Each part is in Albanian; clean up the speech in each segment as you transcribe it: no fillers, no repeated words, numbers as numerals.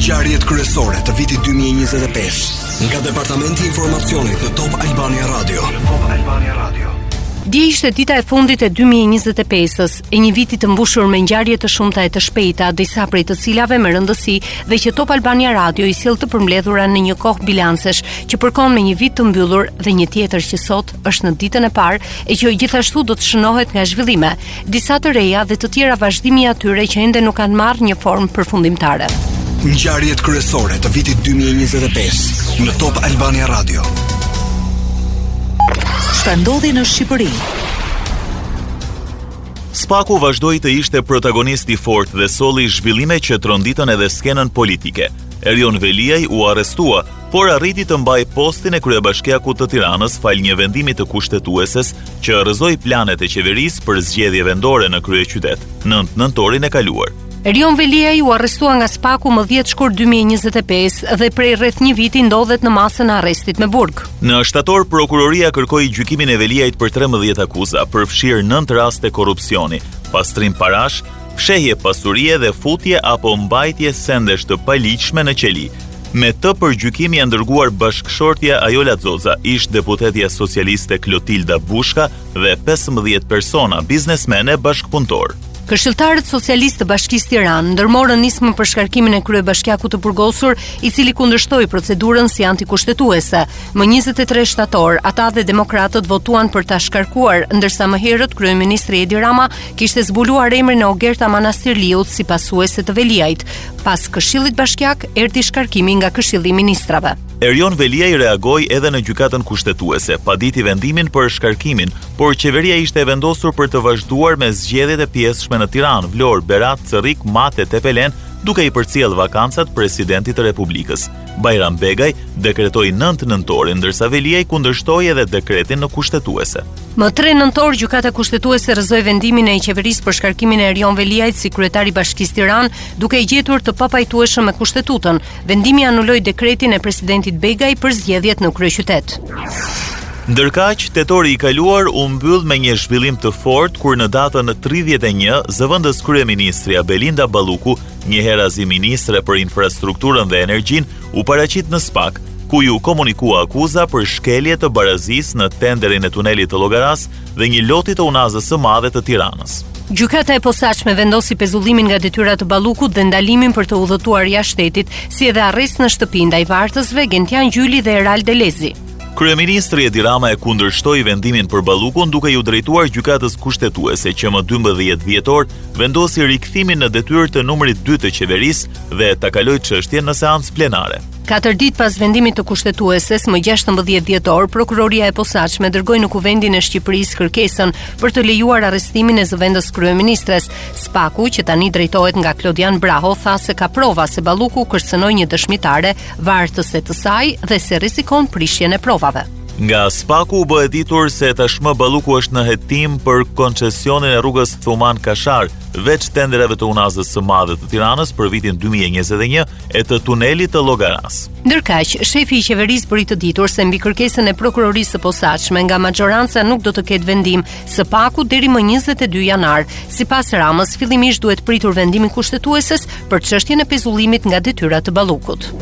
Ngjarjet kryesore të vitit 2025 nga Departamenti i Informacionit në Top Albania Radio. Top Albania Radio. Dje ishte dita e fundit e 2025-ës, e një viti të mbushur me ngjarje të shumta e të shpejta, disa prej të cilave me rëndësi dhe që Top Albania Radio i sjell të përmbledhura në një kohë bilancesh që përkon me një vit të mbyllur dhe një tjetër që sot është në ditën e parë e që gjithashtu do të shënohet nga zhvillime, disa të reja dhe të tjera vazhdimi i atyre që ende nuk kanë marrë një formë përfundimtare. Ngjarjet kryesore të vitit 2025 në Top Albania Radio. Çfarë ndodhi në Shqipëri? Spaku vazhdoi të ishte protagonist i fortë dhe solli zhvillime që tronditën edhe skenën politike. Erion Veliaj u arrestua, por arriti të mbajë postin e kryebashkiakut të Tiranës falë një vendimi të Kushtetueses që rrëzoi planet e qeverisë për zgjedhje vendore në kryeqytet, 9 nëntorin e kaluar. Erion Veliaj u arrestua nga SPAK-u më 10 shkurt 2025 dhe prej rreth një viti ndodhet në masën e arrestit me burg. Në shtator, prokuroria kërkoi gjykimin e Veliajt për 13 akuza, përfshirë 9 raste korrupsioni, pastrim parash, fshehje pasurie dhe futje apo mbajtje sendesh të paligjshme në qeli. Me të për gjykim janë dërguar bashkëshortja Ajola Xoxa, ish-deputetja socialiste Klotilda Bushka dhe 15 persona, biznesmenë e bashkëpunëtorë. Këshilltarët socialistë të Bashkisë Tiranë ndërmorën nismën për shkarkimin e kryebashkiakut të burgosur, i cili kundërshtoi procedurën si antikushtetuese. Më 23 shtator, ata dhe demokratët votuan për ta shkarkuar, ndërsa më herët kryeministri Edi Rama kishte zbuluar emrin e Ogerta Manastirliut si pasuese të Veliajt. Pas Këshillit Bashkiak erdhi shkarkimi nga Këshilli i Ministrave. Erion Veliaj reagoi edhe në Gjykatën Kushtetuese, paditi vendimin për shkarkimin, por qeveria ishte e vendosur për të vazhduar me zgjedhjet e pjesshme në Tiranë, Vlorë, Berat, Cërrik, Mat e Tepelenë, duke i përcjellë vakancat presidentit të Republikës. Bajram Begaj dekretoi 9 nëntorin, ndërsa Veliaj kundërshtoi edhe dekretin në Kushtetuese. Më 3 nëntor, Gjykata Kushtetuese rrëzoi vendimin e qeverisë për shkarkimin e Erion Veliajt si kryetar i Bashkisë Tiranë, duke e gjetur të papajtueshëm me Kushtetutën. Vendimi anuloi dekretin e presidentit Begaj për zgjedhjet në kryeqytet. Ndërkaq, tetori i kaluar u mbyll me një zhvillim të fortë kur në datën 31, zëvendës kryeministrja Belinda Balluku njëherazi ministre për Infrastrukturën dhe Energjinë, u paraqit në SPAK, ku iu komunikua akuza për shkelje të barazisë në tenderin e tunelit të Llogarasë dhe një loti të Unazës së Madhe të Tiranës. Gjykata e Posaçme vendosi pezullimin nga detyra të Ballukut dhe ndalimin për të udhëtuar jashtë shtetit, si edhe arrest në shtëpi ndaj vartësve Gentian Gjyli dhe Erald Elezi. Kryeministri Edi Rama e kundërshtoi vendimin për Ballukun duke iu drejtuar Gjykatës Kushtetuese që më 12 dhjetor vendosi rikthimin në detyrë të numrit 2 të qeverisë dhe ta kalojë çështjen në seancë plenare. Katër ditë pas vendimit të Kushtetueses, më 16 dhjetor, Prokuroria e Posaçme dërgoi në Kuvendin e Shqipërisë kërkesën për të lejuar arrestimin e zëvendës kryeministres. SPAK-u, që tani drejtohet nga Klodian Braho, tha se ka prova se Balluku kërcënoi një dëshmitare vartëse të saj dhe se rrezikon prishjen e provave. Nga SPAK-u u bë e ditur se tashmë Balluku është në hetim për koncesionin e rrugës Thumanë-Kashar, veç tenderave të Unazës së Madhe të Tiranës për vitin 2021 e të tunelit të Llogarasë. Ndërkaq, shefi i qeverisë bëri të ditur se mbi kërkesën e prokurorisë së posaçme nga maxhoranca nuk do të ketë vendim së paku deri më 22 janar. Sipas Ramës, fillimisht duhet pritur vendimi i kushtetueses për çështjen e pezullimit nga detyra të Ballukut.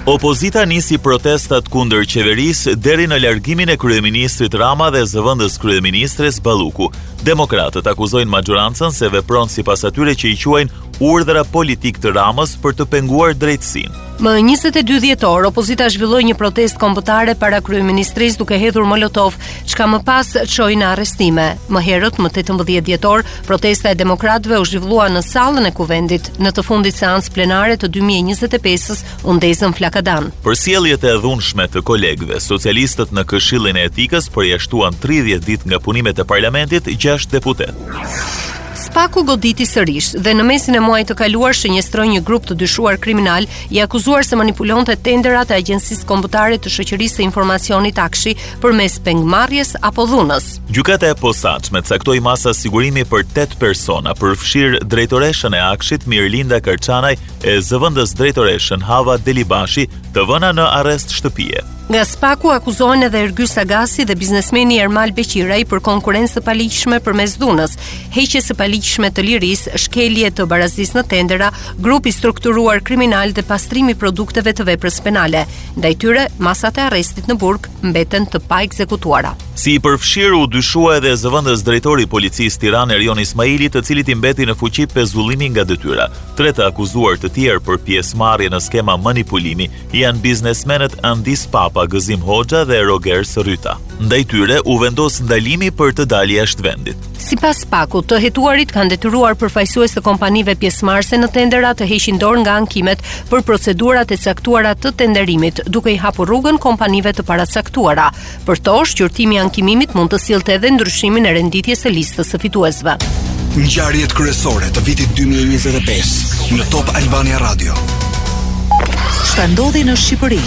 Opozita nisi protestat kundër qeverisë deri në largimin e kryeministrit Rama dhe zëvendës kryeministres Balluku. Demokratët akuzojnë maxhorancën se vepron sipas atyre që i quajnë urdhra politikë të Ramës për të penguar drejtësinë. Më 22 dhjetor, opozita zhvilloi një protestë kombëtare para kryeministrisë duke hedhur molotov, çka më pas çoi në arrestime. Më herët, më 18 dhjetor, protesta e demokratëve u zhvillua në sallën e Kuvendit. Në të fundit seancë plenare të 2025-s u ndezën flakadanë. Për sjelljet e dhunshme të kolegëve, socialistët në Këshillin e Etikës përjashtuan 30 ditë nga punimet e parlamentit 6 deputetë. SPAK-u goditi sërish dhe në mesin e muajit të kaluar shënjestroi një grup të dyshuar kriminal i akuzuar se manipulonte tenderat e Agjencisë Kombëtare të Shoqërisë së Informacionit AKSHI përmes pengmarrjes apo dhunës. Gjykata e Posaçme caktoi masa sigurimi për 8 persona, përfshirë drejtoreshën e AKSHI-t Mirlinda Karçanaj e zëvendës drejtoreshën Hava Delibashi, të vëna në arrest shtëpie. Nga SPAK-u akuzohen edhe Ergys Agasi dhe biznesmeni Ermal Beqiraj për konkurrencë të paligjshme përmes dhunës, heqjes së paligjshme të lirisë, shkelje të barazisë në tendera, grup i strukturuar kriminal dhe pastrim i produkteve të veprës penale. Ndaj tyre, masat e arrestit në burg mbeten të paekzekutuara. Si i përfshirë u dyshua edhe zëvendës drejtori i policisë Tiranë Erion Ismaili, të cilit i mbeti në fuqi pezullimi nga detyra. Tre të akuzuar të tjerë për pjesëmarrje në skema manipulimi janë biznesmenët Andis Papa, Gëzim Hoxha dhe Rogers Rryta. Ndaj tyre u vendos ndalimi për të dalë jashtë vendit. Sipas SPAK-ut, të hetuarit kanë detyruar përfaqësues të kompanive pjesëmarrëse në tendera të heqin dorë nga ankimet për procedurat e caktuara të tenderimit, duke i hapur rrugën kompanive të paracaktuara. Për to, shqyrtimi i ankimimit mund të sillte edhe ndryshimin e renditjes së listës së fituesve. Ngjarjet kryesore të vitit 2025 në Top Albania Radio. Çfarë ndodhi në Shqipëri?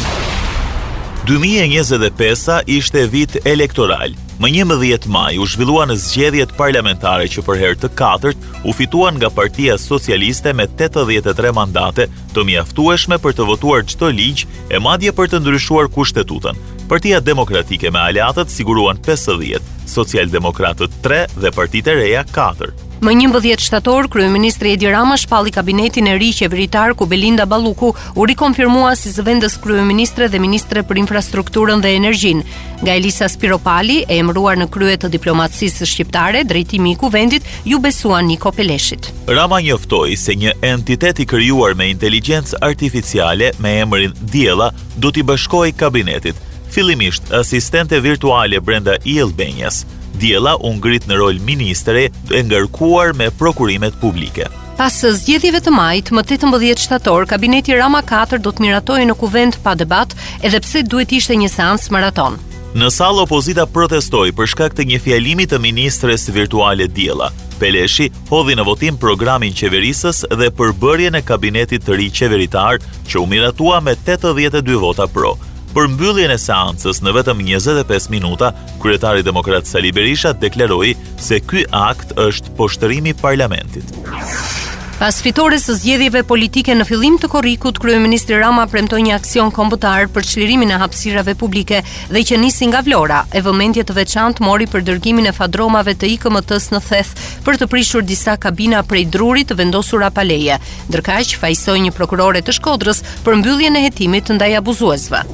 2025-a ishte vit elektoral. Më 11 maj u zhvilluan zgjedhjet parlamentare që për herë të katërt u fituan nga Partia Socialiste me 83 mandate të mjaftueshme për të votuar çdo ligj e madje për të ndryshuar kushtetutën. Partia Demokratike me aleatët siguruan 50, Socialdemokratët 3 dhe partitë e reja 4. Më 11 shtator, kryeministri Edi Rama shpalli kabinetin e ri qeveritar ku Belinda Balluku u rikonfirmua si zëvendës kryeministre dhe ministre për infrastrukturën dhe energjinë. Nga Elisa Spiropali, e emëruar në krye të diplomacisë shqiptare, drejtimi i kuvendit iu besua Niko Peleshit. Rama njoftoi se një entitet i krijuar me inteligjencë artificiale me emrin Diella do t'i bashkohej kabinetit, fillimisht asistente virtuale brenda e-Albanias. Diella u ngrit në rol ministre e ngarkuar me prokurimet publike. Pas zgjedhjeve të majit, më 18 shtator, kabineti Rama 4 do të miratohej në kuvend pa debat, edhe pse duhet të ishte një seancë maraton. Në sallë opozita protestoi për shkak të një fjalimi të ministres virtuale Diella. Peleshi hodhi në votim programin qeverisës dhe përbërjen e kabinetit të ri qeveritar që u miratua me 82 vota pro. Për mbylljen e seancës në vetëm 25 minuta, kryetari demokrat Sali Berisha deklaroi se ky akt është poshtërim i parlamentit. Pas fitores së zgjedhjeve politike në fillim të korrikut, kryeministri Rama premtoi një aksion kombëtar për çlirimin e hapësirave publike dhe që nisi nga Vlora, e vëmendje të veçantë mori për dërgimin e fadromave të IKMT-së në Theth për të prishur disa kabina prej druri të vendosura pa leje. Ndërkaq, fajësoi një prokurore të Shkodrës për mbylljen e hetimit ndaj abuzuesve.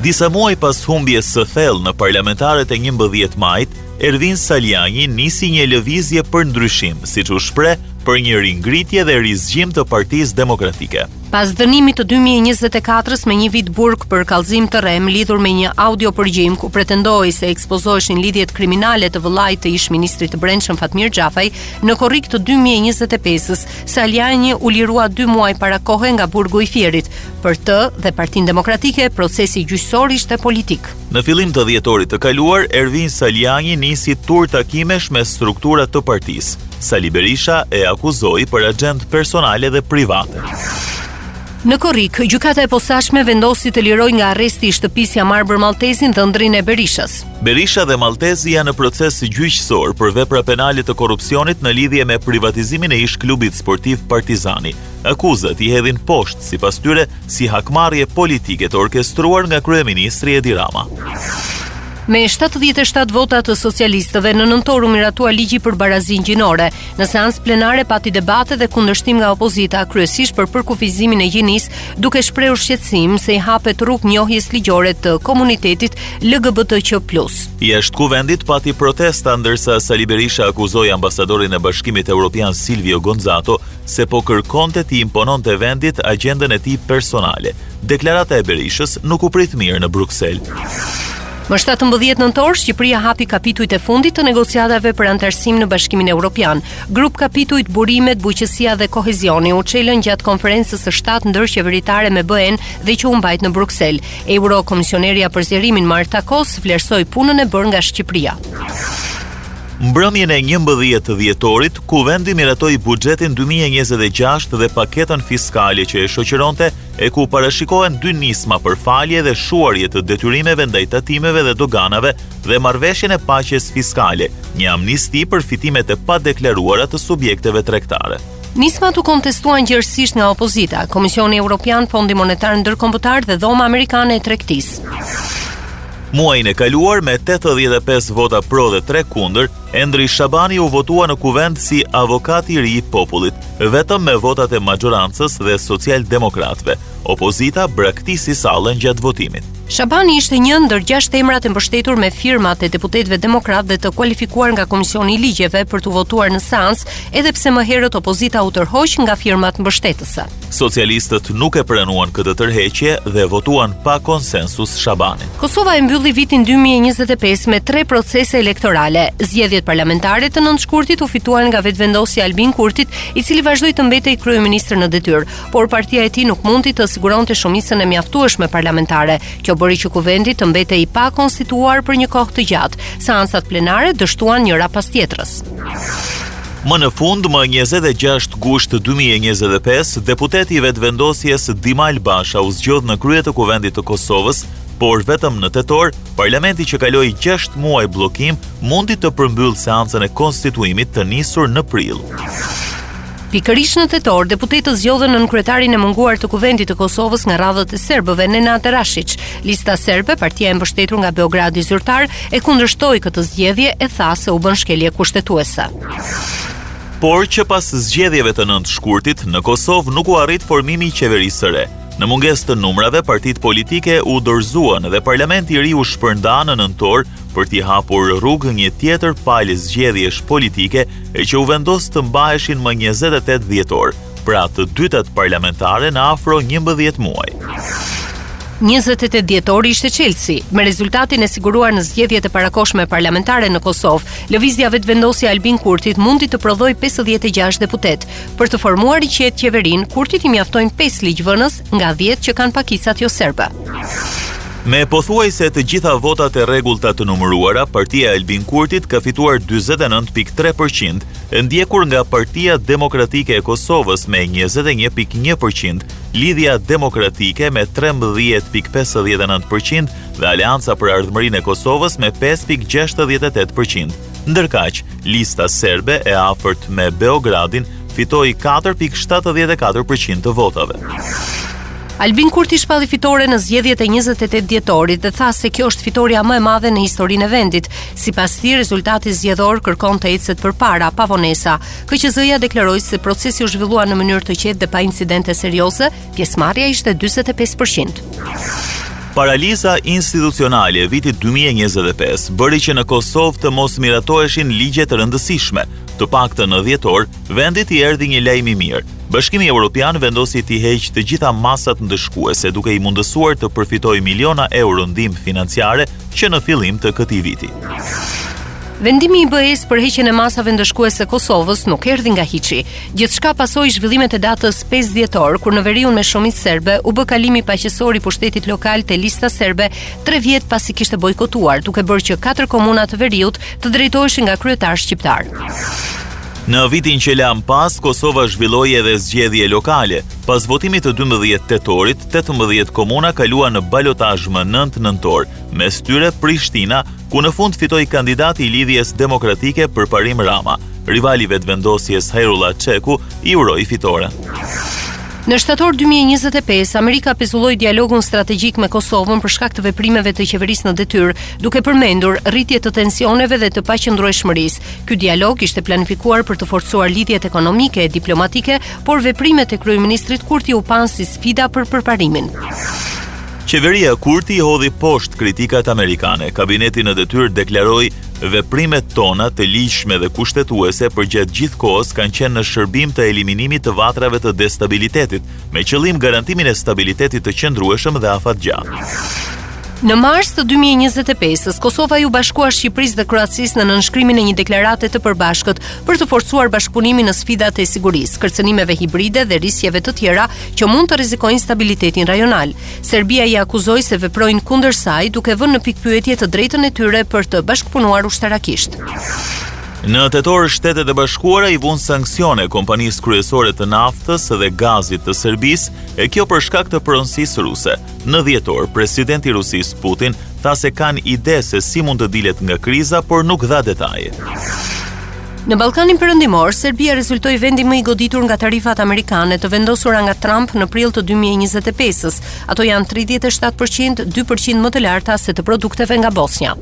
Disa muaj pas humbjes së thellë në parlamentaret e 11 majit, Ervin Salianji nisi një lëvizje për ndryshim, siç u shpreh, për një ringritje dhe rizgjim të Partisë Demokratike. Pas dënimit të 2024-s me një vit burg për kallëzim të rremë lidhur me një audio-përgjim ku pretendohej se ekspozoheshin lidhjet kriminale të vëllait të ish-ministrit të Brendshëm Fatmir Xhafaj, në korrik të 2025-s, Salianji u lirua dy muaj para kohe nga burgu i Fierit. Për të dhe Partinë Demokratike, procesi gjyqësor ishte politik. Në fillim të dhjetorit të kaluar, Ervin Salianji nisi tur takimesh me struktura të partisë. Sali Berisha e akuzoi për axhendë personale dhe private. Në korrik, gjykata e posaçme vendosi të lirojë nga arresti i shtëpisë Jamarbër Malltezin dhëndrin e Berishës. Berisha dhe Malltezi janë në proces gjyqësor për vepra penale të korrupsionit në lidhje me privatizimin e ish-klubit sportiv Partizani. Akuzat i hedhin poshtë, sipas tyre, si hakmarrje politike të orkestruar nga kryeministri Edi Rama. Me 77 vota të socialistëve, në nëntor u miratua ligji për barazinë gjinore. Në seancë plenare pati debate dhe kundërshtim nga opozita, kryesisht për përkufizimin e gjinisë, duke shprehur shqetësim se i hapet rrugë njohjes ligjore të komunitetit LGBTQ+. Jashtë kuvendit pati protesta ndërsa Sali Berisha akuzoi ambasadorin e Bashkimit Evropian Silvio Gonzato se po kërkonte t'i impononte vendit agjendën e tij personale. Deklarata e Berishës nuk u prit mirë në Bruksel. Më 17 nëntor, Shqipëria hapi kapitujt e fundit të negociatave për anëtarësim në Bashkimin Evropian. Grup kapitujt Burimet, Bujqësia dhe Kohezioni u çelën gjatë konferencës së 7 ndërqeveritare me BE-n dhe që u mbajt në Bruksel. Eurokomisionerja për zgjerimin Marta Kos vlerësoi punën e bërë nga Shqipëria. Mbrëmjen e 11 dhjetorit, Kuvendi miratoi buxhetin 2026 dhe paketën fiskale që e shoqëronte e ku parashikohen dy nisma për falje dhe shuarje të detyrimeve ndaj tatimeve dhe doganave dhe marrëveshjen e paqes fiskale, një amnisti për fitimet e padeklaruara të subjekteve tregtare. Nismat u kontestuan gjerësisht nga opozita, Komisioni Evropian, Fondi Monetar Ndërkombëtar dhe Dhoma Amerikane e Tregtisë. Muajin e kaluar me 85 vota pro dhe 3 kundër, Endri Shabani u votua në kuvend si avokat i ri i popullit, vetëm me votat e maxhorancës dhe socialdemokratëve. Opozita braktisi sallën gjatë votimit. Shabani ishte një ndër gjashtë emrat e mbështetur me firmat e deputetëve demokratë dhe të kualifikuar nga Komisioni i Ligjeve për t'u votuar në seancë, edhe pse më herët opozita u tërhoq nga firmat mbështetëse. Socialistët nuk e pranuan këtë tërheqje dhe votuan pa konsensus Shabanin. Kosova e mbylli vitin 2025 me tre procese elektorale. Zgjedhjet parlamentare të 9 shkurtit u fituan nga Vetëvendosja e Albin Kurtit, i cili vazhdoi të mbetej kryeministër në detyrë, por partia e tij nuk mundi të siguronte shumicën e mjaftueshme parlamentare. Kjo bëri që kuvendi të mbetej i pakonstituar për një kohë të gjatë. Seancat plenare dështuan njëra pas tjetrës. Më në fund, më 26 gusht 2025, deputeti i Vetëvendosjes Dimal Basha u zgjodh në krye të Kuvendit të Kosovës, por vetëm në tetor, parlamenti që kaloi 6 muaj bllokim mundi të përmbyllë seancën e konstituimit të nisur në prill. Pikërisht në tetor, deputetët zgjodhën nënkryetarin e munguar të Kuvendit të Kosovës nga radhët e serbëve, Nenad Rashiq. Lista Serbe, partia e mbështetur nga Beogradi zyrtar, e kundërshtoi këtë zgjedhje e tha se u bënë shkelje kushtetuese. Por që pas zgjedhjeve të 9 shkurtit, në Kosovë nuk u arrit formimi i qeverisë së re. Në mungesë të numrave, partitë politike u dorëzuan dhe parlamenti i ri u shpërnda në nëntor për t'i hapur rrugë një tjetër palë zgjedhjesh politike e që u vendos të mbaheshin më 28 dhjetor, pra të dytat parlamentare në afro 11 muaj. 28 dhjetori ishte çelësi, me rezultatin e siguruar në zgjedhjet e parakohshme parlamentare në Kosovë, Lëvizja Vetëvendosje e Albin Kurtit mundi të prodhojë 56 deputetë. Për të formuar i qetë qeverinë, Kurtit i mjaftojnë 5 ligjvënës nga 10 që kanë pakicat joserbe. Me pothuajse të gjitha votat e rregullta të numëruara, partia e Albin Kurtit ka fituar 49.3%, e ndjekur nga Partia Demokratike e Kosovës me 21.1%, Lidhja Demokratike me 13.59% dhe Aleanca për Ardhmërinë e Kosovës me 5.68%. Ndërkaq, Lista Serbe e afërt me Beogradin fitoi 4.74% të votave. Albin Kurti shpalli fitore në zgjedhjet e 28 dhjetorit dhe tha se kjo është fitorja më e madhe në historinë e vendit. Sipas tij, rezultati zgjedhor kërkon të ecet përpara, pa vonesa. KQZ-ja deklaroi se procesi u zhvillua në mënyrë të qetë dhe pa incidente serioze, pjesëmarrja ishte 45%. Paraliza institucionale e vitit 2025 bëri që në Kosovë të mos miratoheshin ligje të rëndësishme. Të paktën në dhjetor, vendit i erdhi një lajm i mirë. Bashkimi Evropian vendosi t'i heqë të gjitha masat ndëshkuese, duke i mundësuar të përfitojë miliona euro ndihmë financiare që në fillim të këtij viti. Vendimi i BE-së për heqjen e masave ndëshkuese Kosovës nuk erdhi nga hiçi. Gjithçka pasoi zhvillimet e datës 5 dhjetor, kur në veriun me shumicë serbe u bë kalimi paqësor i pushtetit lokal te lista serbe 3 vjet pasi kishte bojkotuar, duke bërë që katër komuna të veriut të drejtoheshin nga kryetarë shqiptarë. Në vitin që lamë pas, Kosova zhvilloi edhe zgjedhje lokale. Pas votimit të 12 tetorit, 18 komuna kaluan në balotazh më 9 nëntor, mes tyre Prishtina, ku në fund fitoi kandidati i Lidhjes Demokratike Përparim Rama. Rivali i Vetëvendosjes Hajrullah Çeku i uroi fitoren. Në shtator 2025, Amerika pezulloi dialogun strategjik me Kosovën për shkak të veprimeve të qeverisë në detyrë, duke përmendur rritje të tensioneve dhe të paqëndrueshmërisë. Ky dialog ishte planifikuar për të forcuar lidhjet ekonomike e diplomatike, por veprimet e kryeministrit Kurti u panë si sfida për përparimin. Qeveria Kurti i hodhi poshtë kritikat amerikane. Kabineti në detyrë deklaroi veprimet tona të ligjshme dhe kushtetuese përgjatë gjithë kohës kanë qenë në shërbim të eliminimit të vatrave të destabilitetit, me qëllim garantimin e stabilitetit të qëndrueshëm dhe afatgjatë. Në mars të 2025-ës, Kosova iu bashkua Shqipërisë dhe Kroacisë në nënshkrimin e një deklarate të përbashkët për të forcuar bashkëpunimin në sfidat e sigurisë, kërcënimeve hibride dhe risqeve të tjera që mund të rrezikojnë stabilitetin rajonal. Serbia i akuzoi se veprojnë kundër saj, duke vënë në pikëpyetje të drejtën e tyre për të bashkëpunuar ushtarakisht. Në tetor, Shtetet e Bashkuara i vunë sanksione kompanisë kryesore të naftës dhe gazit të Serbisë, e kjo për shkak të pronësisë ruse. Në dhjetor, presidenti i Rusisë Putin tha se kanë ide se si mund të dilet nga kriza, por nuk dha detaje. Në Ballkanin Perëndimor, Serbia rezultoi vendi më i goditur nga tarifat amerikane të vendosura nga Trump në prill të 2025-s. Ato janë 37%, 2% më të larta se të produkteve nga Bosnja.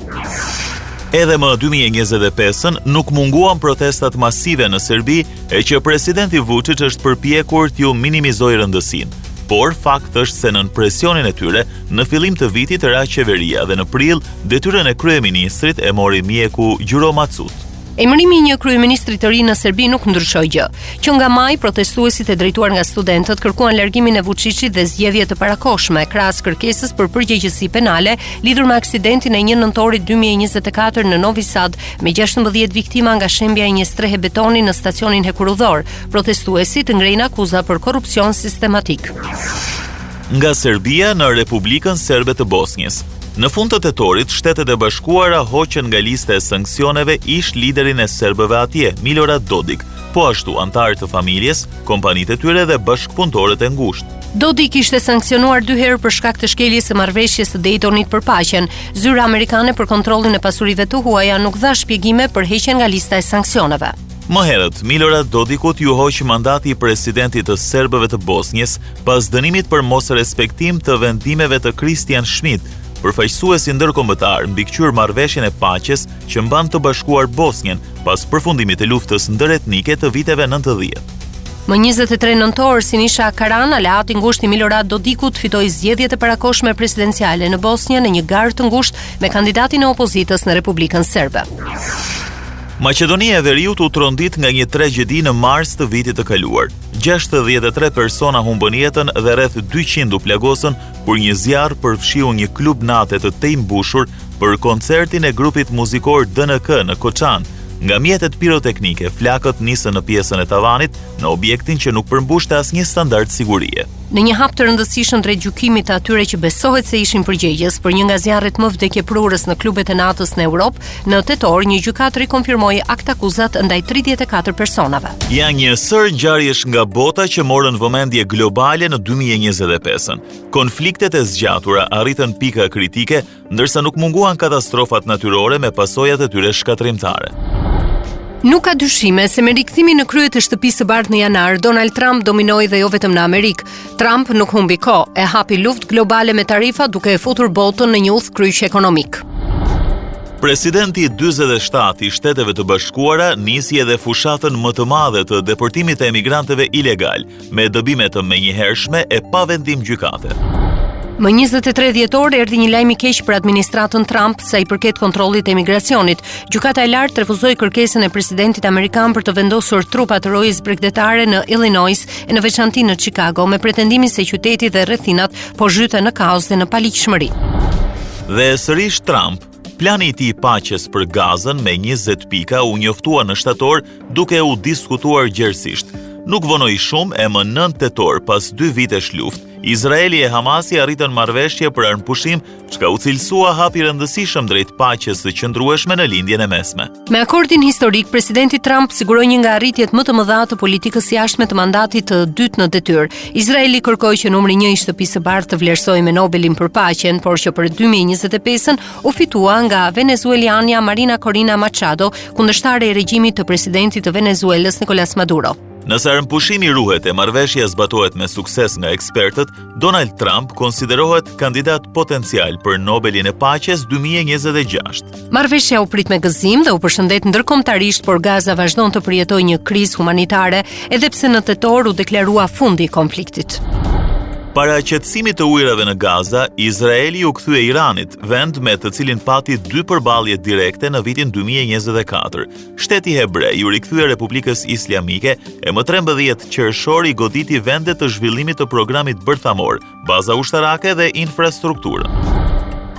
Edhe më 2025-ën nuk munguan protestat masive në Serbi e që presidenti Vučić është përpjekur t'ju minimizojë rëndësinë. Por fakt është se nën presionin e tyre, në fillim të vitit ra qeveria dhe në prill detyrën e kryeministrit e mori mjeku Gjuro Macut. Emërimi i një kryeministri të ri në Serbi nuk ndryshoi gjë. Që nga maji, protestuesit e drejtuar nga studentët kërkuan largimin e Vučićit dhe zgjedhje të parakohshme, krahas kërkesës për përgjegjësi penale lidhur me aksidentin e 1 nëntorit 2024 në Novi Sad me 16 viktima nga shembja e një strehe betoni në stacionin hekurudhor. Protestuesit ngrejnë akuza për korrupsion sistematik. Nga Serbia në Republikën Serbe të Bosnjës. Në fund të tetorit, Shtetet e Bashkuara hoqën nga lista e sanksioneve ish-liderin e serbëve atje, Milorad Dodik, po ashtu anëtarë të familjes, kompanitë e tyre dhe bashkëpunëtorët e ngushtë. Dodik ishte sanksionuar dy herë për shkak të shkeljes së marrëveshjes së Daytonit për paqen. Zyra amerikane për kontrollin e pasurive të huaja nuk dha shpjegime për heqjen nga lista e sanksioneve. Më herët, Milorad Dodikut iu hoq mandati i presidentit të serbëve të Bosnjës pas dënimit për mosrespektim të vendimeve të Christian Schmidt, përfaqësuesi ndërkombëtar mbikëqyr marrëveshjen e paqes që mban të bashkuar Bosnjën pas përfundimit të luftës ndëretnike të viteve 90. Më 23 nëntor, Sinisha Karan, aleat i ngushtë i Milorad Dodikut, fitoi zgjedhjet e parakohshme presidenciale në Bosnjë në një garë të ngushtë me kandidatin e opozitës në Republikën Serbe. Maqedonia e Veriut u trondit nga një tragjedi në mars të vitit të kaluar. 63 persona humbën jetën dhe rreth 200 u plagosën kur një zjarr përfshiu një klub nate të tejmbushur për koncertin e grupit muzikor DNK në Koçan. Nga mjetet piroteknike, flakët nisën në pjesën e tavanit, në objektin që nuk përmbushte asnjë standard sigurie. Në një hap të rëndësishëm drejt gjykimit të atyre që besohet se ishin përgjegjës për një nga zjarret më vdekjeprurës në klubet e natës në Europë, në tetor një gjykatë rikonfirmoi aktakuzat ndaj 34 personave. Janë një sërë ngjarjesh nga bota që morën vëmendje globale në 2025-ën. Konfliktet e zgjatura arritën pika kritike ndërsa nuk munguan katastrofat natyrore me pasojat e tyre shkatërrimtare. Nuk ka dyshime se me rikthimin në krye të Shtëpisë së Bardhë në janar, Donald Trump dominoi dhe jo vetëm në Amerikë. Trump nuk humbi kohë, e hapi luftë globale me tarifa duke e futur botën në një udhëkryq ekonomik. Presidenti i 47 i Shteteve të Bashkuara nisi edhe fushatën më të madhe të deportimit të emigrantëve ilegalë, me dëbime të menjëhershme e pa vendim gjykate. Më 23 dhjetor erdhi një lajm i keq për administratën Trump sa i përket kontrollit të emigracionit. Gjykata e Lartë refuzoi kërkesën e presidentit amerikan për të vendosur trupa të rojës bregdetare në Illinois e në veçanti në Chicago, me pretendimin se qyteti dhe rrethinat po zhyten në kaos dhe në paligjshmëri. Dhe sërish Trump, plani i tij i paqes për Gazën me 20 pika u njoftua në shtator duke u diskutuar gjerësisht. Nuk vonoi shumë e më 9 tetor pas dy vitesh luftë, Izraeli e Hamasi arritën marrëveshje për armëpushim, çka u cilësua hap i rëndësishëm drejt paqes së qëndrueshme në Lindjen e Mesme. Me akordin historik, presidenti Trump siguroi një nga arritjet më të mëdha të politikës së jashtme të mandatit të dytë në detyrë. Izraeli kërkoi që numri 1 i Shtëpisë së Bardhë të vlerësohej me Nobelin për paqen, por që për 2025-ën u fitua nga venezueliania Marina Corina Machado, kundërshtare e regjimit të presidentit të Venezuelës Nicolas Maduro. Nëse armëpushimi ruhet e marrëveshja zbatohet me sukses nga ekspertët, Donald Trump konsiderohet kandidat potencial për Nobelin e Paqes 2026. Marrëveshja u prit me gëzim dhe u përshëndet ndërkombëtarisht, por Gaza vazhdon të përjetojë një krizë humanitare, edhe pse në tetor u deklarua fundi i konfliktit. Para qetësimit të ujërave në Gaza, Izraeli iu kthye Iranit, vend me të cilin pati dy përballje direkte në vitin 2024. Shteti hebre iu rikthye Republikës Islamike e më 13 qershor i goditi vende të zhvillimit të programit bërthamor, baza ushtarake dhe infrastrukturën.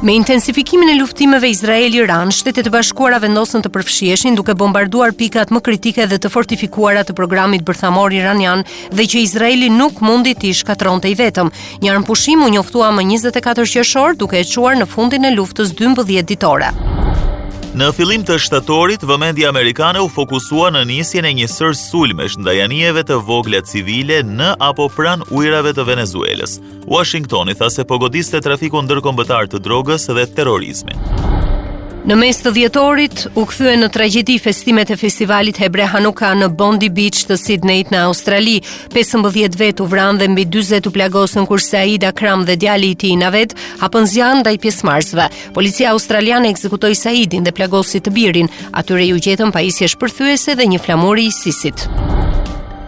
Me intensifikimin e luftimeve Izrael-Iran, Shtetet e Bashkuara vendosën të përfshiheshin duke bombarduar pikat më kritike dhe të fortifikuara të programit bërthamor iranian dhe që Izraeli nuk mundi t'i shkatërronte i vetëm. Një armëpushim u njoftua më 24 qershor, duke e çuar në fundin e luftës 12 ditore. Në fillim të shtatorit, vëmendja amerikane u fokusua në nisjen e një sërë sulmesh ndaj anijeve të vogla civile në apo pranë ujërave të Venezuelës. Uashingtoni tha se po godiste trafikun ndërkombëtar të drogës dhe terrorizmin. Në mes të dhjetorit, u kthyen në tragjedi festimet e festivalit Hebre Hanuka në Bondi Beach të Sydneyt në Australi. 15 vetë u vranë dhe mbi 40 u plagosën kur Said Akram dhe djali i tij Naved hapën zjarr ndaj pjesëmarrësve. Policia australiane ekzekutoi Saidin dhe plagosi të birin. Atyre iu gjetën pajisje shpërthyese dhe një flamur i ISIS-it.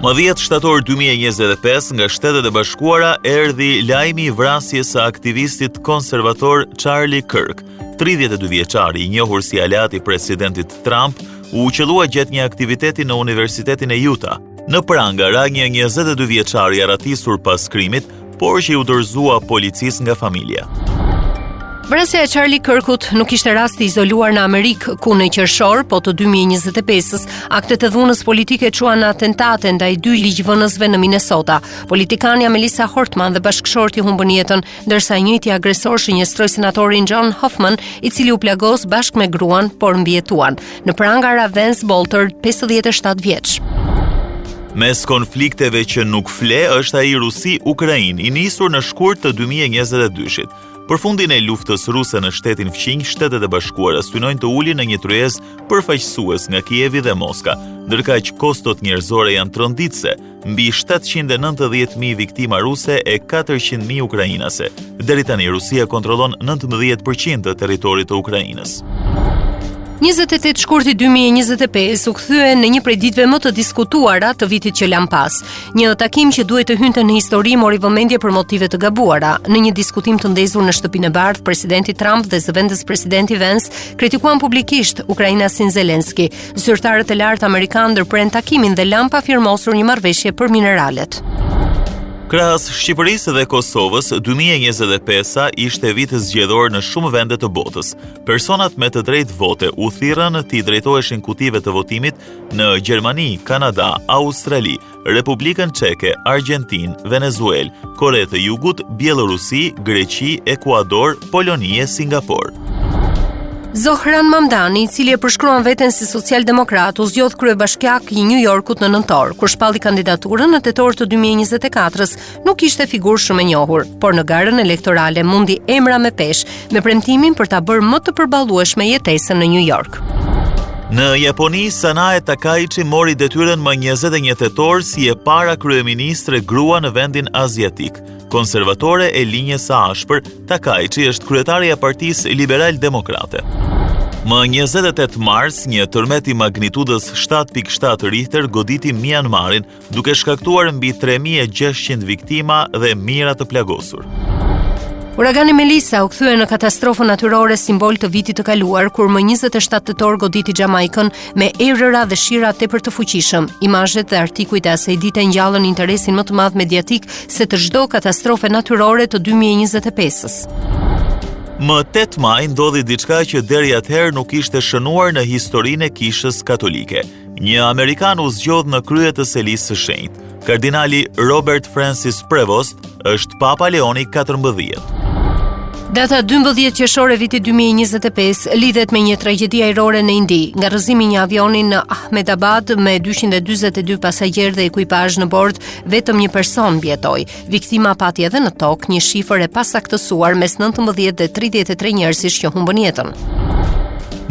Më 10 shtator 2025 nga Shtetet e Bashkuara erdhi lajmi i vrasjes së aktivistit konservator Charlie Kirk. 32 vjeçari i njohur si aleat i presidentit Trump u qëllua gjatë një aktiviteti në Universitetin e Utah. Në pranga ra një 22 vjeçar i arratisur pas krimit, por që iu dorëzua policisë nga familja. Vrasja e Charlie Kirkut nuk ishte rast i izoluar në Amerikë, ku në qershor, po të 2025-s, aktet e dhunës politike çuan në atentate ndaj dy ligjvënësve në Minnesota. Politikania Melissa Hortman dhe bashkëshorti humbën jetën, ndërsa i njëjti agresor shënjestroi senatorin John Hoffman, i cili u plagos bashkë me gruan, por mbijetuan. Në pranga ra Vance Boelter, 57 vjeç. Mes konflikteve që nuk fle është ai Rusi-Ukrainë, i nisur në shkurt të 2022-shit. Për fundin e luftës ruse në shtetin fqinj, Shtetet e Bashkuara synojnë të ulin në një tryezë përfaqësues nga Kievi dhe Moska, ndërkaq kostot njerëzore janë tronditëse, mbi 790.000 viktima ruse e 400.000 ukrainase. Deri tani Rusia kontrollon 19% të territorit të Ukrainës. 28 shkurti 2025 u kthye në një prej ditëve më të diskutuara të vitit që lamë pas. Një takim që duhej të hynte në histori mori vëmendje për motive të gabuara. Në një diskutim të ndezur në Shtëpinë e Bardhë, presidenti Trump dhe zëvendëspresidenti Vance kritikuan publikisht ukrainasin Zelensky. Zyrtarët e lartë amerikanë ndërprenë takimin dhe lanë pa firmosur një marrëveshje për mineralet. Krahas Shqipërisë dhe Kosovës, 2025-a ishte vit zgjedhor në shumë vende të botës. Personat me të drejtë vote u thirrën t'i drejtoheshin kutive të votimit në Gjermani, Kanada, Australi, Republikën Çeke, Argjentinë, Venezuelë, Kore të Jugut, Bjellorusi, Greqi, Ekuador, Poloni e Singapor. Zohran Mamdani, i cili e përshkruan veten si socialdemokrat, u zgjodh kryebashkiak i New Yorkut në nëntor, kur shpalli kandidaturën në tetor të 2024-s, nuk ishte figurë shumë e njohur, por në garën elektorale mundi emra me peshë, me premtimin për ta bërë më të përballueshme jetesën në New York. Në Japoni, Sanae Takaichi mori detyrën më 21 tetor si e para kryeministre grua në vendin aziatik. Konservatore e linjës së ashpër, Takaichi është kryetarja e Partisë Liberal Demokrate. Më 28 mars, një tërmet i magnitudës 7.7 Richter goditi Myanmarin, duke shkaktuar mbi 3600 viktima dhe mijëra të plagosur. Uragani Melissa u kthye në katastrofën natyrore simbol të vitit të kaluar kur më 27 tetor goditi Xhamajkën me erëra dhe shira tepër të fuqishëm. Imazhet dhe artikujt e asaj dite ngjallën interesin më të madh mediatik se të çdo katastrofe natyrore të 2025-s. Më 8 maj ndodhi diçka që deri atëherë nuk ishte shënuar në historinë e Kishës Katolike. Një amerikan u zgjodh në krye të Selisë së Shenjtë. Kardinali Robert Francis Prevost është Papa Leoni 14. Data 12 qershor e vitit 2025 lidhet me një tragjedi ajrore në Indi, nga rrëzimi i një avioni në Ahmedabad me 242 pasagjerë dhe ekuipazh në bord, vetëm një person mbijetoi. Viktima pati edhe në tokë një shifër e pasaktësuar mes 19 dhe 33 njerëzish që humbën jetën.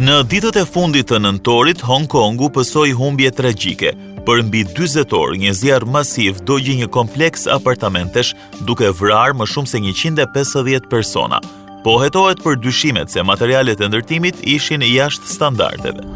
Në ditët e fundit të nëntorit, Hong Kongu pësoi humbje tragjike. Për mbi 40 orë, një zjarr masiv dogji një kompleks apartamentesh, duke vrarë më shumë se 150 persona. Po hetohet për dyshimet se materialet e ndërtimit ishin jashtë standardeve.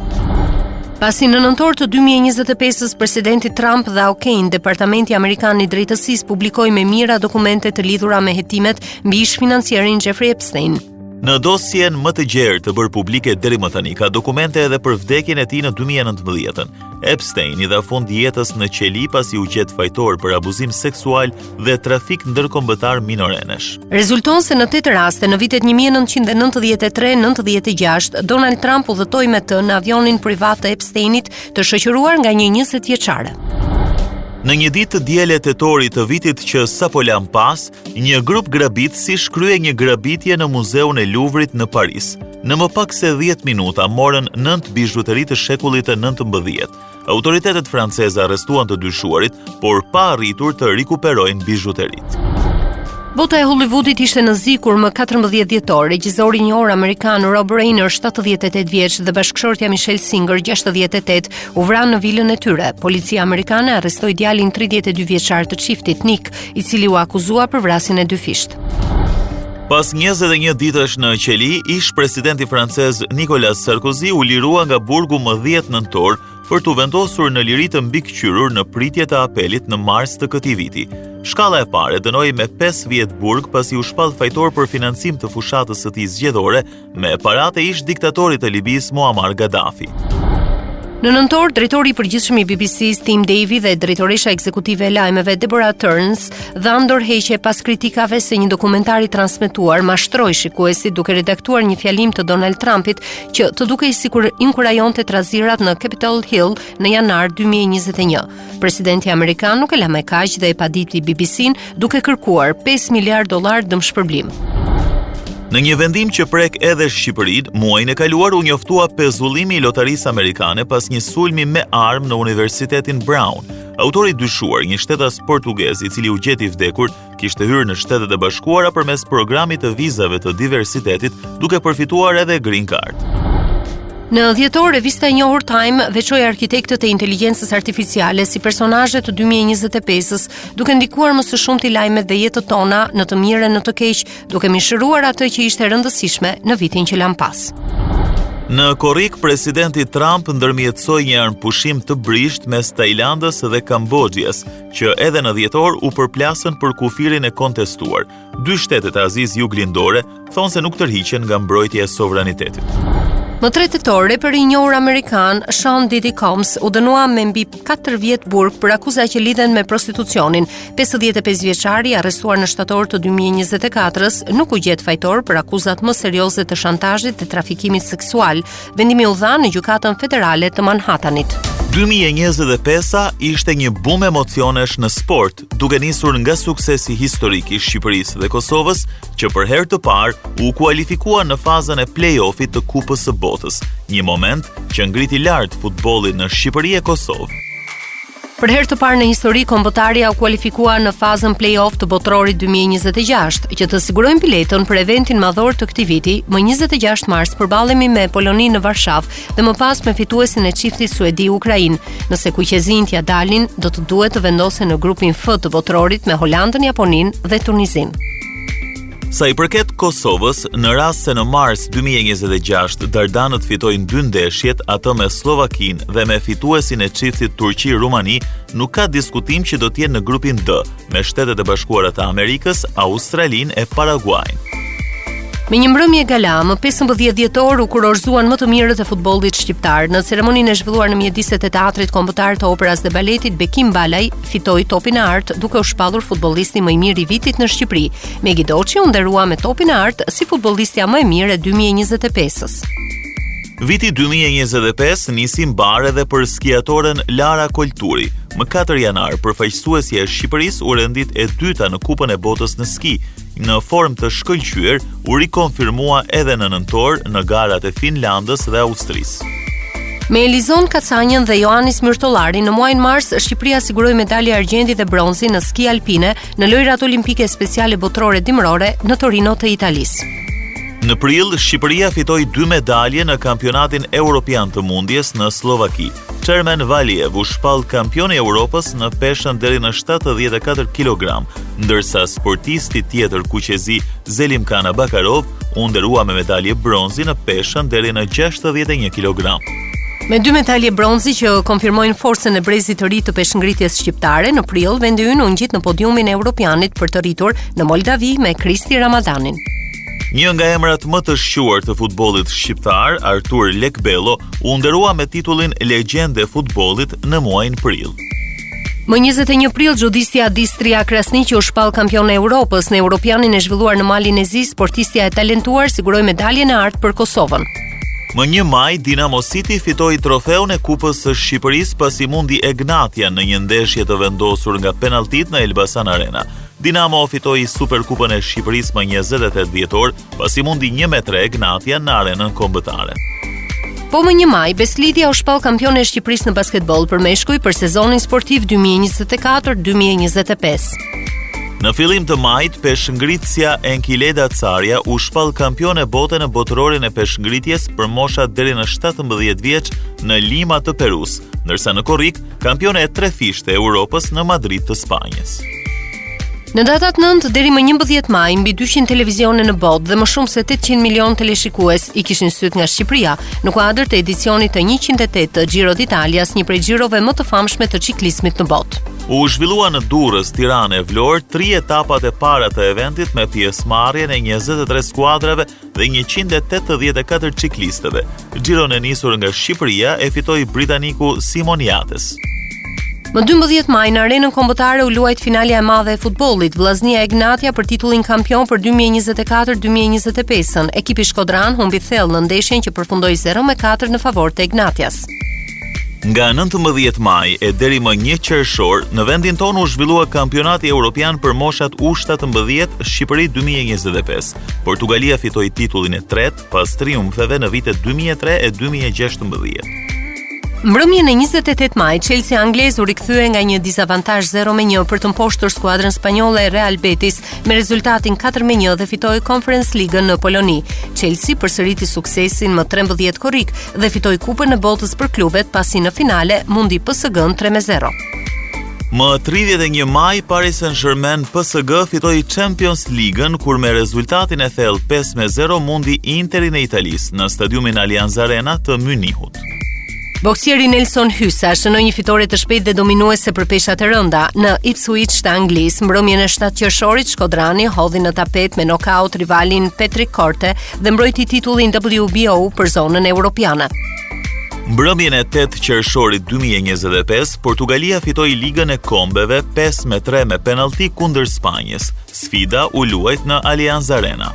Pasi në nëntor të 2025-ës presidenti Trump dha okay-n, Departamenti Amerikan i Drejtësisë publikoi me mijëra dokumente të lidhura me hetimet mbi ish-financierin Jeffrey Epstein. Në dosjen më të gjerë të bërë publike deri më tani ka dokumente edhe për vdekjen e tij në 2019-ën. Epstein i dha fund jetës në qeli pasi u gjet fajtor për abuzim seksual dhe trafik ndërkombëtar minorenesh. Rezulton se në 8 raste në vitet 1993-96, Donald Trump udhëtoi me të në avionin privat të Epsteinit të shoqëruar nga një 20 vjeçare. Në një ditë të diele tetori të vitit që sapo lamë pas, një grup grabitësish krye një grabitje në muzeun e Luvrit në Paris. Në më pak se 10 minuta morën 9 bizhuteri të shekullit të 19. Autoritetet franceze arrestuan të dyshuarit, por pa arritur të rikuperojnë bizhuteritë. Bota e Hollywoodit ishte në zi kur më 14 dhjetor, regjizori i njohur amerikan Rob Reiner, 78 vjeç, dhe bashkëshortja Michelle Singer, 68, u vranë në vilën e tyre. Policia amerikane arrestoi djalin 32 vjeçar të çiftit Nick, i cili u akuzua për vrasjen e dyfishtë. Pas 21 ditësh në qeli, ish-presidenti francez Nicolas Sarkozy u lirua nga burgu më 10 nëntor për t'u vendosur në liri të mbikëqyrur në pritje të apelit në mars të këtij viti. Shkalla e parë e dënoi me 5 vjet burg pasi u shpall fajtor për financim të fushatës së tij zgjedhore me paratë e ish-diktatorit të Libisë Muammar Gaddafi. Në nëntor, drejtori i përgjithshëm i BBC-s Tim Davie dhe drejtoresha ekzekutive e lajmeve Deborah Turness dhanë dorëheqje pas kritikave se një dokumentar i transmetuar mashtroi shikuesit duke redaktuar një fjalim të Donald Trumpit që të dukej sikur inkurajonte trazirat në Capitol Hill në janar 2021. Presidenti amerikan nuk e la me kaq dhe e paditi BBC-n duke kërkuar 5 miliard dollar dëmshpërblim. Në një vendim që prek edhe Shqipërinë, muajin e kaluar u njoftua pezullimi i lotarisë amerikane pas një sulmi me armë në Universitetin Brown. Autori i dyshuar, një shtetas portugez i cili u gjet i vdekur, kishte hyrë në Shtetet e Bashkuara përmes programit të vizave të diversitetit, duke përfituar edhe Green Card. Në dhjetor, revista e njohur Time veçoi arkitektët e inteligjencës artificiale si personazhe të 2025-s, duke ndikuar më së shumti lajmet dhe jetët tona në të mirë e në të keq, duke mishëruar atë që ishte e rëndësishme në vitin që lamë pas. Në korrik, presidenti Trump ndërmjetësoi një armëpushim të brishtë mes Tajlandës dhe Kamboxhias, që edhe në dhjetor u përplasën për kufirin e kontestuar. Dy shtetet e Azisë Juglindore thonë se nuk tërhiqen nga mbrojtja e sovranitetit. Më 3 tetor, reperi i njohur amerikan Sean Diddy Combs u dënua me mbi 4 vjet burg për akuza që lidhen me prostitucionin. 55 vjeçari, arrestuar në shtator të 2024-s, nuk u gjet fajtor për akuzat më serioze të shantazhit dhe trafikimit seksual. Vendimi u dha në Gjykatën Federale të Manhattanit. 2025-a ishte një bum emocionesh në sport, duke nisur nga suksesi historik i Shqipërisë dhe Kosovës, që për herë të parë u kualifikuan në fazën e play-offit të Kupës së Botës, një moment që ngriti lart futbollin në Shqipëri e Kosovë. Për herë të parë në histori, kombëtarja u kualifikua në fazën play-off të Botërorit 2026, që të sigurojmë biletën për eventin madhor të këtij viti. Më 26 mars përballemi me Poloninë në Varshavë dhe më pas me fituesin e çiftit Suedi-Ukrainë. Nëse kuqezinjtë ia dalin, do të duhet të vendosen në grupin F të Botërorit me Holandën, Japoninë dhe Tunizinë. Sa i përket Kosovës, në rast se në mars 2026 Dardanët fitojnë dy ndeshjet, atë me Sllovakinë dhe me fituesin e çiftit Turqi-Rumani, nuk ka diskutim që do të jenë në grupin D, me Shtetet e Bashkuara të Amerikës, Australinë e Paraguajin. Me një mbrëmje gala, më 15 dhjetor u kurorëzuan më të mirët e futbollit shqiptar. Në ceremoninë e zhvilluar në mjediset e Teatrit Kombëtar të Operas dhe Baletit, Bekim Balaj fitoi Topin e Artë duke u shpallur futbollisti më i mirë i vitit në Shqipëri. Megi Doçi u nderua me Topin e Artë si futbollistja më e mirë e 2025-s. Viti 2025 nisi mbarë edhe për skiatoren Lara Kolturi. Më 4 janar, përfaqësuesja e Shqipërisë u rendit e dyta në Kupën e Botës në ski. Në formë të shkëlqyer, u rikonfirmua edhe në nëntor në garat e Finlandës dhe Austrisë. Me Elizon Kacanjën dhe Joanis Myrtollarin në muajin mars Shqipëria siguroi medalje argjendi dhe bronzi në ski alpine në Lojërat Olimpike Speciale Botërore Dimërore në Torino të Italisë. Në prill, Shqipëria fitoi dy medalje në Kampionatin Europian të Mundjes në Sllovaki. Chermen Valiev u shpall kampion i Europës në peshën deri në 74 kg, ndërsa sportisti tjetër kuqezi Zelimkhan Abakarov u nderua me medalje bronzi në peshën deri në 61 kg. Me dy medalje bronzi që konfirmojnë forcën e brezit të ri të peshëngritjes shqiptare, në prill vendi ynë u ngjit në podiumin e Europianit për të rritur në Moldavi me Kristi Ramadanin. Një nga emrat më të shquar të futbollit shqiptar, Artur Lekbello, u nderua me titullin Legjendë e futbollit në muajin prill. Më 21 prill, xhudistja Distria Krasniqi u shpall kampione e Europës në Europianin e zhvilluar në Malin e Zi, sportistja e talentuar siguroi medaljen e artë për Kosovën. Më 1 maj, Dinamo City fitoi trofeun e Kupës së Shqipërisë pasi mundi Egnatian në një ndeshje të vendosur nga penalltitë në Elbasan Arena. Dinamo fitoi Superkupën e Shqipërisë më 28 dhjetor pasi mundi 1-3 Egnatian në arenën kombëtare. Po më 1 maj, Besëlidhja u shpall kampione e Shqipërisë në basketboll për meshkuj për sezonin sportiv 2024-2025. Në fillim të majit, peshëngritësja Enkileda Carja u shpall kampione bote në botërorin e peshëngritjes për moshat deri në 17 vjeç në Lima të Perus, ndërsa në korrik, kampione e trefishtë e Europës në Madrid të Spanjës. Në datat 9 deri më 11 maj, mbi 200 televizione në botë dhe më shumë se 800 milion teleshikues i kishin sytë nga Shqipëria, në kuadër të edicionit të 108 të Giro d'Italias, një prej xhirove më të famshme të çiklizmit në botë. U zhvillua në Durrës, Tiranë e Vlorë tri etapat e para të eventit me pjesëmarrjen e 23 skuadrave dhe 184 çiklistëve. Xhiron e nisur nga Shqipëria e fitoi britaniku Simon Yates. Më 12 maj në Arenën Kombëtare u luajt finalja e madhe e futbollit, Vllaznia Egnatia për titullin kampion për 2024-2025-ën. Ekipi shkodran humbi thellë në ndeshjen që përfundoi 0-4 në favor të Egnatias. Nga 19 maj e deri më 1 qershor, në vendin tonë u zhvillua Kampionati Europian për moshat U17 Shqipëri 2025. Portugalia fitoi titullin e tretë pas triumfeve në vitet 2003 e 2016. Mbrëmjen e 28 majit, Chelsea anglez u rikthye nga një disavantazh 0-1 për të mposhtur skuadrën spanjolle Real Betis me rezultatin 4-1 dhe fitoi Conference Ligën në Poloni. Chelsea përsëriti suksesin më 13 korrik dhe fitoi Kupën e Botës për klubet pasi në finale mundi PSG-n 3-0. Më 31 maj, Paris Saint-Germain PSG fitoi Champions League-ën kur me rezultatin e thellë 5-0 mundi Interin e Italisë në stadiumin Allianz Arena të Mynihut. Boksieri Nelson Hysa shënoi një fitore të shpejtë dhe dominuese për peshat e rënda në Ipswich të Anglisë. Mbrëmjen e 7 qershorit, shkodrani hodhi në tapet me nokaut rivalin Patrick Korte dhe mbrojti titullin WBO për zonën europiane. Mbrëmjen e 8 qershorit 2025, Portugalia fitoi Ligën e Kombeve 5-3 me penallti kundër Spanjës. Sfida u luajt në Allianz Arena.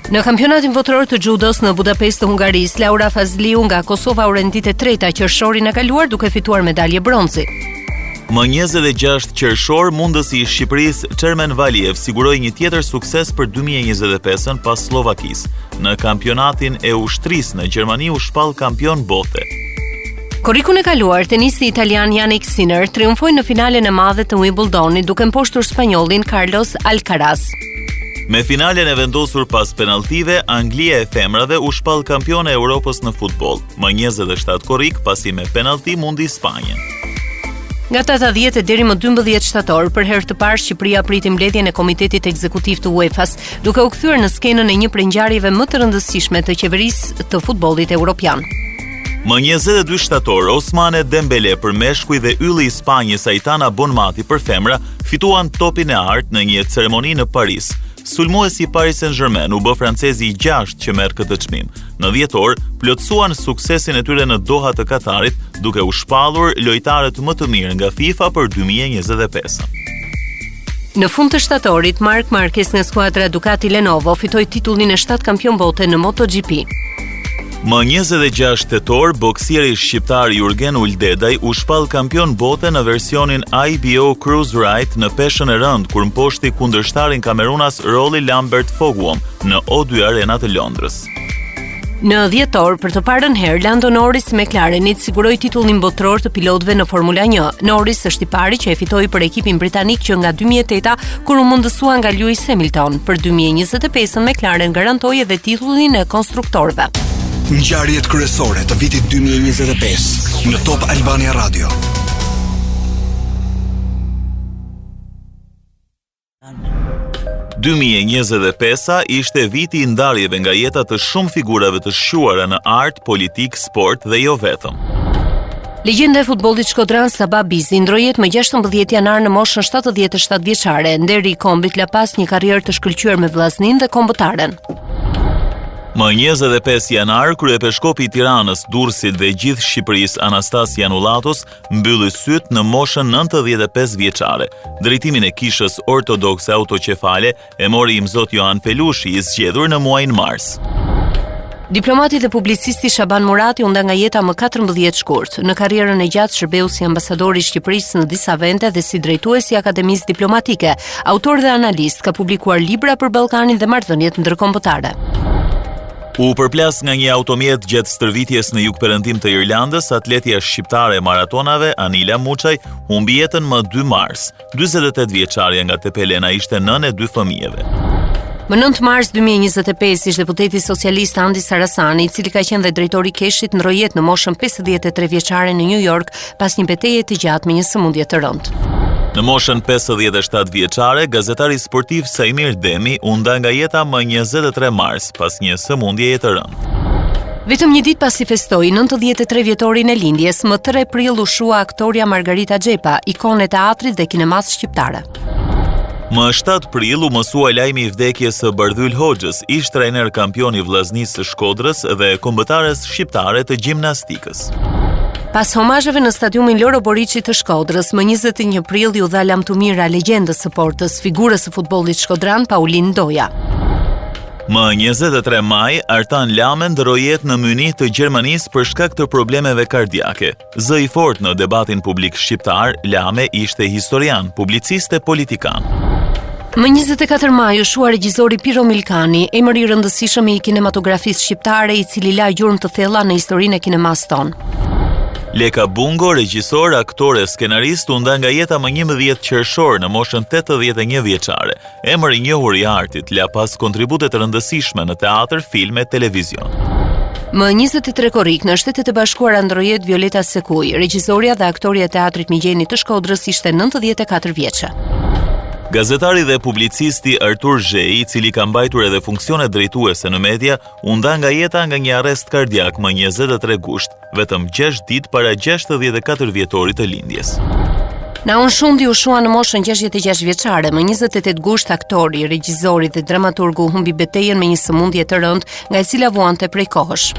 Në kampionatin botëror të xhudos në Budapest të Hungarisë, Laura Fazliu nga Kosova u rendit e treta qershorin e kaluar duke fituar medalje bronzi. Më 26 qershor, mundësi i Shqipërisë Chermen Valiev siguroi një tjetër sukses për 2025-ën pas Sllovakisë. Në kampionatin e ushtrisë në Gjermani u shpall kampion bote. Korrikun e kaluar, tenisti italian Jannik Sinner triumfoi në finalen e madhe të Wimbledonit duke mposhtur spanjollin Carlos Alcaraz. Me finalen e vendosur pas penalltive, Anglia e femrave u shpall kampione e Europës në futboll, më 27 korrik pasi me penallti mundi Spanjën. Nga data 10 e deri më 12 shtator, për herë të parë Shqipëria priti mbledhjen e Komitetit Ekzekutiv të UEFA-s, duke u kthyer në skenën e një prej ngjarjeve më të rëndësishme të qeverisë të futbollit europian. Më 22 shtator, Ousmane Dembele për meshkuj dhe ylli i Spanjës Aitana Bonmati për femra fituan topin e artë në një ceremoni në Paris. Sulmuesi i Paris Saint-Germain u bë francezi i gjashtë që merr këtë çmim. Në dhjetor, plotësuan suksesin e tyre në Doha të Katarit, duke u shpallur lojtarët më të mirë nga FIFA për 2025. Në fund të shtatorit, Marc Marquez nga skuadra Ducati Lenovo fitoi titullin e 7 kampion bote në MotoGP. Më 26 tetor, boksieri shqiptar Jurgen Uldedaj u shpall kampion bote në versionin IBO Cruiserweight në peshën e rëndë kur mposhti kundërshtarin kamerunas Rolly Lambert Fogwom në O2 Arena të Londrës. Në dhjetor, për të parën herë, Lando Norris i McLarenit siguroi titullin botëror të pilotëve në Formula 1. Norris është i pari që e fitoi për ekipin britanik që nga 2008-a, kur u mundësua nga Lewis Hamilton. Për 2025-ën McLaren garantoi edhe titullin e konstruktorëve. Ngjarjet kryesore të vitit 2025 në Top Albania Radio. 2025-a ishte viti i ndarjeve nga jeta të shumë figurave të shquara në art, politikë, sport dhe jo vetëm. Legjenda e futbollit shkodran Sabah Bizi ndërroi jetë më 16 janar në moshën 77 vjeçare. Nderi i kombit la pas një karrierë të shkëlqyer me Vllazninë dhe kombëtaren. Më 25 janar, kryepeshkopi i Tiranës, Durrësit dhe gjithë Shqipërisë Anastas Janullatos mbylli sytë në moshën 95 vjeçare. Drejtimin e Kishës Ortodokse Autoqefale e mori Imzot Joan Pelushi i zgjedhur në muajin mars. Diplomati dhe publicisti Shaban Murati u nda nga jeta më 14 shkurt. Në karrierën e gjatë shërbeu si ambasador i Shqipërisë në disa vende dhe si drejtues i Akademisë Diplomatike. Autor dhe analist, ka publikuar libra për Ballkanin dhe marrëdhëniet ndërkombëtare. U përplas nga një automjet gjatë stërvitjes në jugperëndim të Irlandës, atletja shqiptare e maratonave Anila Muçaj humbi jetën më 2 mars. 48 vjeçarja nga Tepelena ishte nënë e dy fëmijëve. Më 9 mars 2025, ish deputeti socialist Andi Sarasani, i cili ka qenë dhe drejtor i KESH-it, ndërroi jetë në moshën 53 vjeçare në New York pas një beteje të gjatë me një sëmundje të rëndë. Në moshën 57 vjeçare, gazetari sportiv Saimir Demi u nda nga jeta më 23 mars pas një sëmundjeje të rëndë. Vetëm një ditë pasi festoi 93 vjetorin e lindjes, më 3 prill u shua aktorja Margarita Xhepa, ikonë e teatrit dhe kinemasë shqiptare. Më 7 prill u mësua lajmi i vdekjes së Bardhyl Hoxhës, ish trajner kampion i Vllaznisë së Shkodrës dhe kombëtares shqiptare të gjimnastikës. Pas homazheve në stadiumin Loro Boriçi të Shkodrës, më 21 prill iu dha lamtumira legjendës së portës, figurës së futbollit shkodran Paulin Ndoja. Më 23 maj, Artan Lame ndërroi jetë në Mynih të Gjermanisë për shkak të problemeve kardiake. Zë i fortë në debatin publik shqiptar, Lame ishte historian, publicist e politikan. Më 24 maj u shua regjizori Piro Milkani, emër i rëndësishëm i kinematografisë shqiptare, i cili la gjurmë të thella në historinë e kinemasë tonë. Leka Bungo, regjisor, aktor e skenarist, u nda nga jeta më 11 qershor në moshën 81 vjeçare. Emër i njohur i artit, la pas kontribute të rëndësishme në teatër, film e televizion. Më 23 korrik në Shtetet e Bashkuara ndërroi jetë Violeta Sekuj, regjizorja dhe aktorja e teatrit Migjeni të Shkodrës ishte 94 vjeçe. Gazetari dhe publicisti Artur Zheji, i cili ka mbajtur edhe funksione drejtuese në media, u nda nga jeta nga një arrest kardiak më 23 gusht. vetëm 6 ditë para 64 vjetorit të lindjes. Naun Shundi u shua në moshën 66 vjeçare, më 28 gusht aktori, regjizori dhe dramaturgu humbi betejën me një sëmundje të rëndë, nga e cila vuante prej kohësh.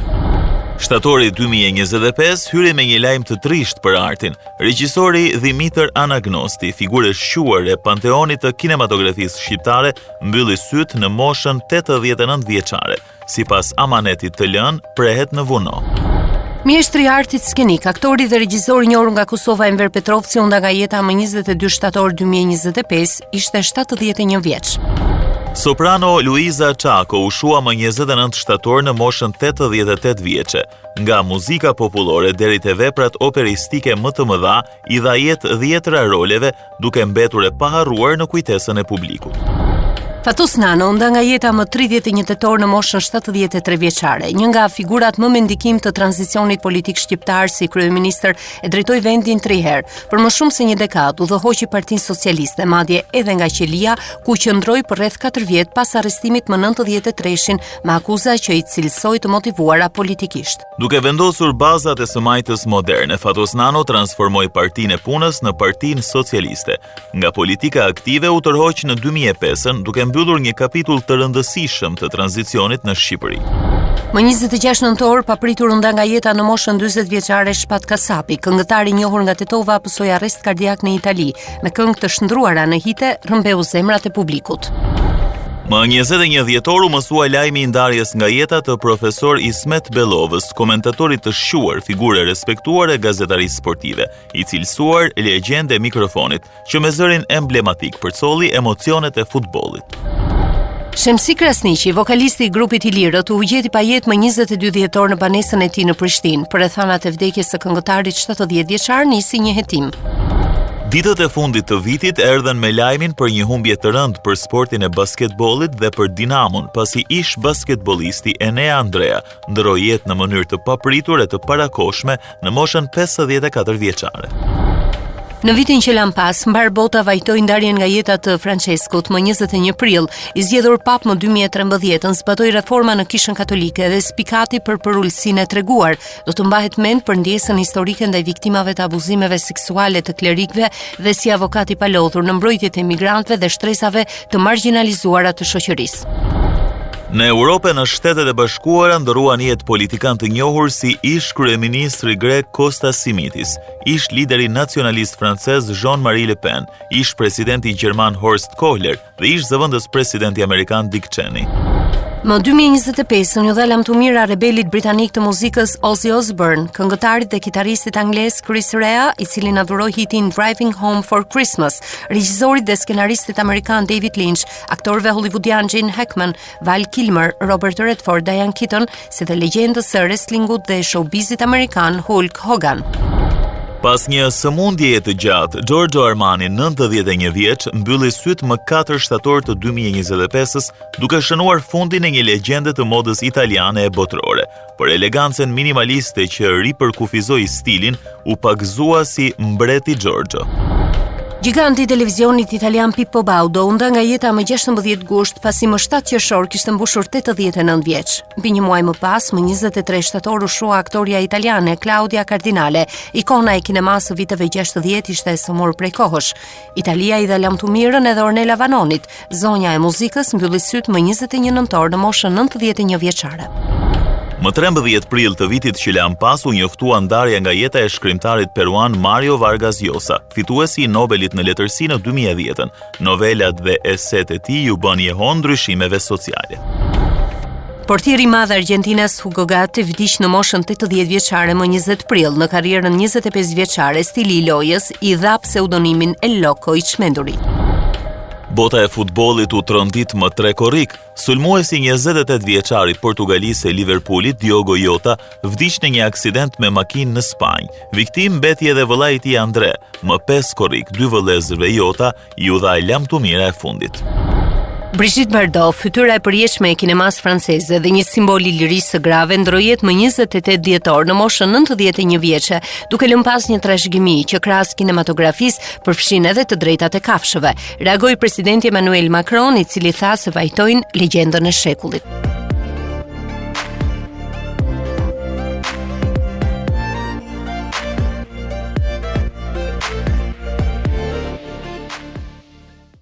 Shtatori 2025 hyri me një lajm të trishtë për artin. Regjisori Dhimitër Anagnosti, figurë e shquar e panteonit të kinematografisë shqiptare, mbylli sytë në moshën 89 vjeçare. Sipas amanetit të lënë, prehet në Vuno. Mjeshtri i artit skenik, aktori dhe regjizori i njohur nga Kosova Enver Petrovci u nda nga jeta më 22 shtator 2025, ishte 71 vjeç. Soprano Luiza Çako u shua më 29 shtator në moshën 88 vjeçe. Nga muzika popullore deri te veprat operistike më të mëdha, i dha jetë dhjetëra roleve, duke mbetur e paharruar në kujtesën e publikut. Fatos Nano u nda nga jeta më 31 tetor në moshën 73 vjeçare. Një nga figurat më me ndikim të tranzicionit politik shqiptar si kryeministër e drejtoi vendin tri herë. Për më shumë se një dekadë udhëhoqi Partinë Socialiste, madje edhe nga qelia, ku qëndroi për rreth 4 vjet pas arrestimit më 93-shin me akuza që i cilësoi të motivuara politikisht. Duke vendosur bazat e së majtës moderne, Fatos Nano transformoi Partinë e Punës në Partinë Socialiste. Nga politika aktive u tërhoq në 2005-ën, duke mbyllur një kapitull të rëndësishëm të tranzicionit në Shqipëri. Më 26 nëntor, papritur u nda nga jeta në moshën 40 vjeçare Shpat Kasapi, këngëtar i njohur nga Tetova, pësoi arrest kardiak në Itali, me këngë të shndërruara në hite, rrëmbeu zemrat e publikut. Më 21 dhjetor u mësua lajmi i ndarjes nga jeta të profesor Ismet Bellovës, komentatorit të shquar, figurë e respektuar e gazetarisë sportive, i cilësuar legjendë e mikrofonit, që me zërin emblematik përcolli emocionet e futbollit. Shemsi Krasniqi, vokalisti i grupit Ilirët, u gjet i pajetë më 22 dhjetor në banesën e tij në Prishtinë. Për rrethanat e vdekjes së këngëtarit 70 vjeçar nisi një hetim. Ditët e fundit të vitit erdhën me lajmin për një humbje të rëndë për sportin e basketbollit dhe për Dinamon, pasi ish basketbollisti Enea Andrea ndërroi jetë në mënyrë të papritur e të parakohshme në moshën 54 vjeçare. Në vitin që lamë pas, mbarë bota vajtoi ndarjen nga jeta të Françeskut më 21 prill, i zgjedhur papë më 2013-ën, zbatoi reforma në Kishën Katolike dhe spikati për përulësinë e treguar, do të mbahet mend për ndjesën historike ndaj viktimave të abuzimeve seksuale të klerikëve dhe si avokat i palodhur në mbrojtje të emigrantëve dhe shtresave të margjinalizuara të shoqërisë. Në Europë e në Shtetet e Bashkuara ndërruan jetë politikanë të njohur si ish-kryeministri grek Kostas Simitis, ish-lideri nacionalist francez Jean-Marie Le Pen, ish-presidenti gjerman Horst Kohler, dhe ish zëvendës presidenti amerikan Dick Cheney. Më 2025-ën iu dha lamtumira rebelit britanik të muzikës Ozzy Osbourne, këngëtarit dhe kitaristit anglez Chris Rea, i cili na dhuroi hitin Driving Home for Christmas, regjisorit dhe skenaristit amerikan David Lynch, aktorëve hollywoodian Gene Hackman, Val Kilmer, Robert Redford, Diane Keaton, si dhe legjendës së wrestlingut dhe showbizit amerikan Hulk Hogan. Pas një sëmundjeje të gjatë, Giorgio Armani, 91 vjeç, mbylli sytë më 4 shtator të 2025-ës, duke shënuar fundin e një legjende të modës italiane e botërore. Për elegancën minimaliste që ripërkufizoi stilin, u pagëzua si Mbreti Giorgio. Gjiganti i televizionit italian Pippo Baudo u nda nga jeta më 16 gusht, pasi më 7 qershor kishte mbushur 89 vjeç. Mbi një muaj më pas, më 23 shtator u shua aktorja italiane Claudia Cardinale. Ikona e kinemasë së viteve 60 ishte e sëmurë prej kohësh. Italia i dha lamtumirën edhe Ornella Vanonit, zonja e muzikës mbylli sytë më 21 nëntor në moshën 91 vjeçare. Më 13 prill të vitit që lamë pas u njoftua ndarja nga jeta e shkrimtarit peruan Mario Vargas Llosa, fituesi i Nobelit në letërsi në 2010-ën. Novelat dhe esetë e tij iu bënë jehonë ndryshimeve sociale. Portieri i madh argjentinas Hugo Gatti vdiq në moshën 80 vjeçare më 20 prill. Në karrierën 25 vjeçare, stili i lojës i dha pseudonimin El Loco i çmenduri. Bota e futbollit u trondit më 3 korrik. Sulmuesi 28 vjeçar i Portugalisë e Liverpoolit, Diogo Jota, vdiq në një aksident me makinë në Spanjë. Viktimë mbeti edhe vëllai i tij Andre. Më 5 korrik, dy vëllezërve Jota iu dha lamtumira e fundit. Brigitte Bardot, fytyra e përjetshme e kinemasë franceze dhe një simbol i lirisë së grave, ndërroi jetë më 28 dhjetor në moshën 91 vjeçe, duke lënë pas një trashëgimi që krahas kinematografisë përfshin edhe të drejtat e kafshëve. Reagoi presidenti Emmanuel Macron, i cili tha se vajtojnë legjendën e shekullit.